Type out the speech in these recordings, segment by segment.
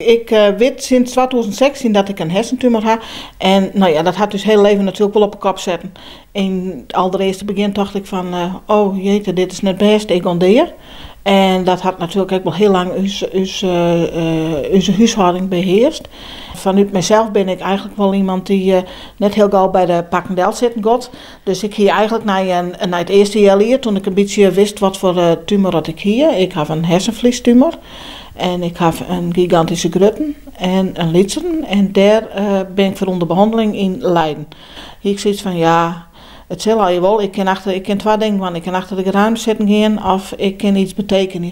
Ik wit sinds 2016 dat ik in hersentumor ha en no ja, dat hat ús hiele leven natuerlik wol op 'e kop setten. Yn it alderearste begjin tocht ik fan, oh jete, dit is net bêst, ik gean dea. En dat hat natuerlik ek wol hiel lang ús húshâlding behearst. Fanút mysels bin ik eigentlik wol iemand dy't net hiel gau by de pakken del sitten giet. Dus ik hie eigentlik nei it earste healjier, toen ik in bytsje wist wat foar tumor dat ik hie, ik haw in hersenfliestumor en ik haw in gigantyske grutten en in lytseren en dêr bin ik foar ûnder behanneling yn Leiden. Hie ik soiets fan, ja, it sil allegear wol, ik kin achter, ik kin twa dingen dwaan, ik kin achter de gerdinen sitten gean of ik kin iets betekenje.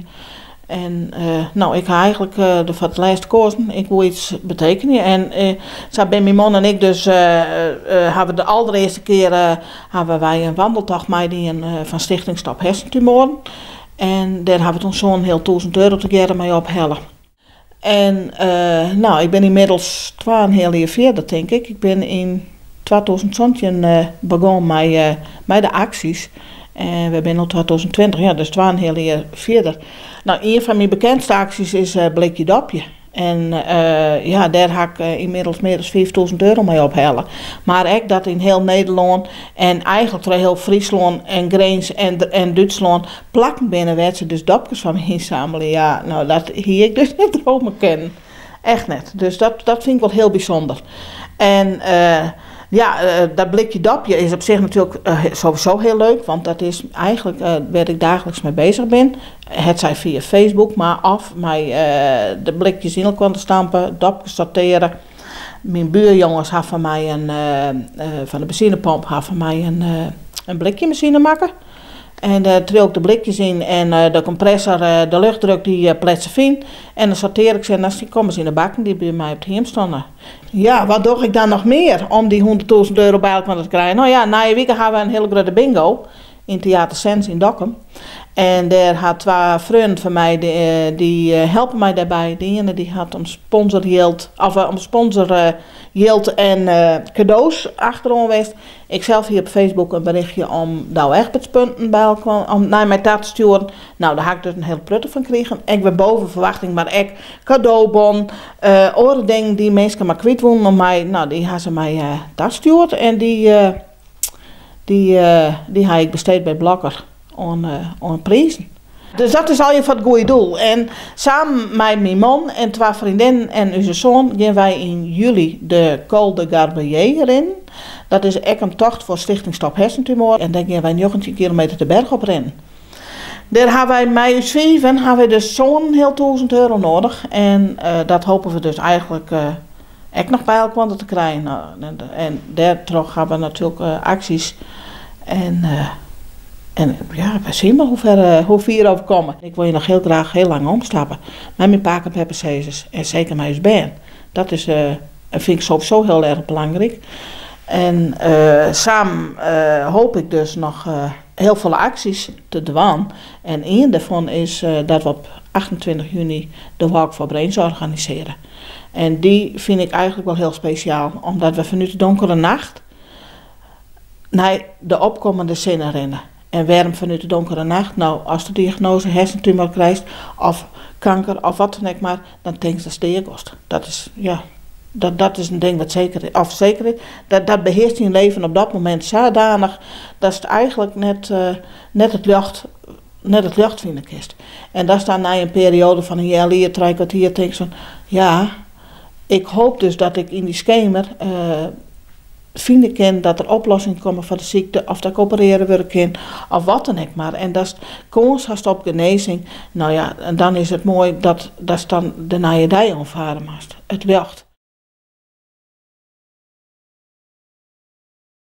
En no, ik ha eigentlik derfoar it lêste koazen, ik woe iets betekenje. En sa binne myn man en ik dus, hawwe de alderearste kear hawwe wy in wandeltocht meidien fan Stichting Stop Hersentumoren. En dêr hawwe we toen sân heal tûzen euro tegearre mei ophelle. En no, ik bin ynmiddels twa en heal jier fierder, tink ik. Ik bin yn 2017 begûn mei de aksjes. En we binne no 2020, ja, dus twa en heal jier fierder. No, ien fan myn bekendste aksjes is Blikje Dopje. En ja, dêr ha ik ynmiddels mear as 5000 euro mei ophelle. Mar ek dat yn hiel Nederlân en eigentlik troch hiel Fryslân en Grins en Dútslân plakken binne wêr't se dus dopkes fan my ynsammelje. Ja, no, dat hie ik dus net drome kinnen. Echt net. Dus dat fyn ik wol hiel bysûnder. En ja, dat Blikje Dopje is op sich natuerlik sowieso hiel leuk, want dat is eigentlik wêr't ik daagliks mei bezich bin. Hetsij fia Facebook, mar of mei de blikjes yn elkoar te stampen, dopkes sortearje. Myn buorjonges ha foar my in, fan de benzinepomp, ha foar my in blikjemasine makke. En dêr triuw ik de blikjes yn en de kompressor, de luchtdruk, dy plet se fyn. En dan sortear ik se en dan komme se yn de bakken dy't by my op it hiem steane. Ja, wat doch ik dan noch mear om dy 100.000 euro by elkoar te krijen? No ja, nije wike ha we in hiele grutte bingo yn Theater Sens yn Dokkum. En dêr ha twa freonen fan my, dy helpe my dêrby. De iene dy hat om sponsorjild, of om sponsorjild en kado's achteroan west. Ik sels hie op Facebook in berichtje om Douwe Egbertspunten by elkoar om nei my ta te stjoeren. No, dêr ha ik dus in hiele protte fan krigen. Ek wer boven ferwachting, mar ek kadobon, oare dingen dy't minsken mar kwyt woenen om my, no, dy ha se my tastjoerd en dy ha ik besteed by Blokker oan prizen. Dus dat is allegear foar it goede doel. En samen mei myn man en twa freondinnen en ús soan gean wy yn july de Col de Garbelier rinnen. Dat is ek in tocht foar Stichting Stop Hersentumor en dêr gean wy 19 kilometer de berch op rinnen. Dêr ha wy mei ús fiven ha wy dus sân heal tûzen euro nedich en dat hopen we dus eigentlik ek noch by elkoar te krijen. En dêrtroch ha we natuerlik aksjes en en ja, wy sjen mar hoe fier oft we komme. Ik wol hjir noch hiel graach hiel lang omstappe mei myn pake en beppesizzers en seker mei ús bern. Dat is, fyn ik sowieso hiel erch belangryk. En samen hoop ik dus noch hiel folle aksjes te dwaan. En ien dêrfan is dat we op 28 juny de Walk for Brains organisearje. En dy fyn ik eigentlik wol hiel spesjaal, omdat we fanút de donkere nacht nei de opkommende sinne rinne. En wêrom fanút de donkere nacht? No, ast de diagnoaze hersentumor krijst, of kanker, of wat dan ek mar, dan tinkst datst dea giest. Dat is, ja, dat is in ding wat seker is, of seker is, dat behearst dyn leven op dat momint sadanich datst eigentlik net it ljocht fine kinst. En datst dan nei in perioade fan in healjier, trije kwartier tinkst fan, ja, ik hoop dus dat ik yn dy skemer fine kin dat der oplossingen komme foar de sykte, of dat ik operearre wurde kin, of wat dan ek mar. En datst kâns hast op genêzing, no ja, en dan is it moai datst dan de nije dei oanfarre moatst, it ljocht.